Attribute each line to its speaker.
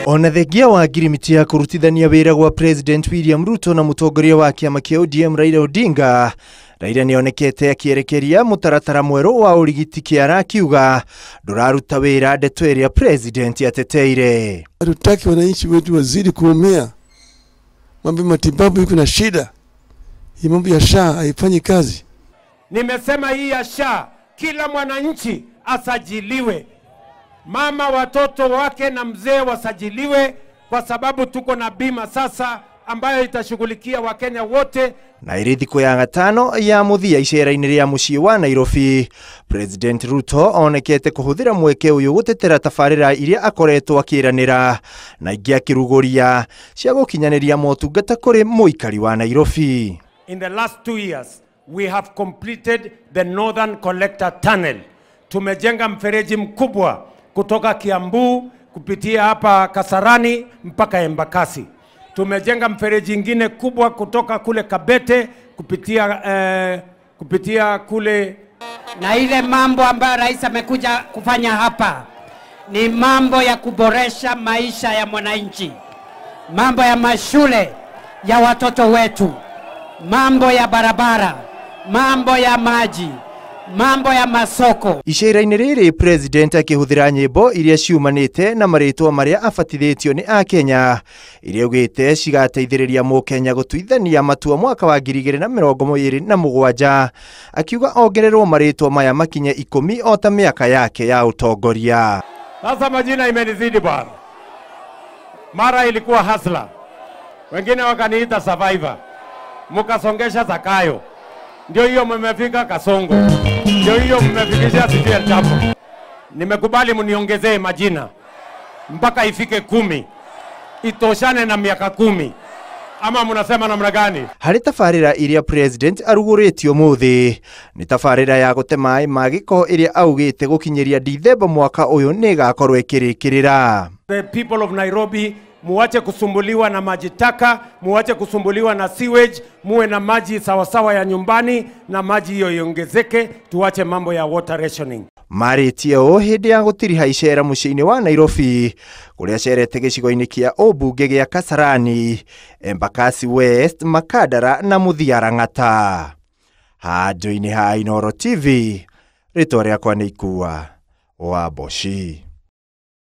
Speaker 1: Ona thengia wa ngirimiti ya kũrutithania wĩra gwa President William Ruto na mũtongoria wa kĩama kĩa ODM Raila Odinga, Raila nĩonekete akĩerekeria mũtaratara mwerũ wa ũrigiti kĩara akiuga ndũraruta wĩra, ndeto ĩrĩa President ateteire.
Speaker 2: Hatutaki wananchi wetu wazidi kuumia, mambo matibabu iko na shida, hii mambo ya SHA haifanyi kazi.
Speaker 3: Nimesema hii ya SHA kila mwananchi asajiliwe, mama watoto wake na mzee wasajiliwe, kwa sababu tuko na bima sasa ambayo itashughulikia Wakenya wote.
Speaker 1: Na iri thikũ ya gatano ya mũthia icera-inĩ rĩa mũciĩ wa Nairobi, President Ruto onekete kũhũthĩra mweke ũyũ gũtetera tabarĩra iria akoretwo akĩranĩra na ingĩ akĩrugũria cia gũkinyanĩria motungata kũrĩ mũikari wa Nairobi.
Speaker 3: In the last 2 years we have completed the Northern Collector Tunnel. Tumejenga mfereji mkubwa kutoka Kiambu kupitia hapa Kasarani mpaka Embakasi. Tumejenga mfereji ingine kubwa kutoka kule Kabete kupitia kule.
Speaker 4: Na ile mambo ambayo rais amekuja kufanya hapa ni mambo ya kuboresha maisha ya mwananchi, mambo ya mashule ya watoto wetu, mambo ya barabara, mambo ya maji, mambo ya masoko.
Speaker 1: Icera-inĩ rĩrĩ President akĩhũthĩra nyĩmbo iria ciumanĩte na marĩtwa marĩa abatithĩtio nĩ Akenya, iria augĩte cigateithĩrĩria mũkenya gũtuithania matua mwaka wa 2027, akiuga ongererwo marĩtwa maya makinye 10 o ta mĩaka yake ya ũtongoria.
Speaker 3: Sasa majina imenizidi bwana. Mara ilikuwa Hustler, wengine wakaniita Survivor, mukasongesha Zakayo, ndio hiyo mmefika Kasongo, ndio hiyo mmefikisha sijui El Chapo. Nimekubali mniongezee majina mpaka ifike 10, itoshane na miaka 10. Ama mnasema namna gani?
Speaker 1: Harĩ tabarĩra iria President arugũrĩtie ũmũthĩ nĩ tabarĩra ya gũte maĩ ma gĩko ĩrĩa augĩte gũkinyĩria Dithemba mwaka ũyũ nĩ ĩgakorwo ĩkĩrĩkĩrĩra.
Speaker 3: The people of Nairobi, muache kusumbuliwa na maji taka, muache kusumbuliwa na sewage, muwe na maji sawasawa ya nyumbani na maji hiyo iongezeke, tuache mambo ya water rationing.
Speaker 1: Marĩtie ũũ hĩndĩ ya gũtiriha icera mũciĩ-inĩ wa Nairobi, kũrĩa acerete gĩcigo-inĩ kĩa ũmbunge gĩa Kasarani, Embakasi West, Makadara na Mũthia Lang'ata. Handũ-inĩ ha Inooro TV, rĩtwa rĩakwa nĩ Ikua wa Mboci.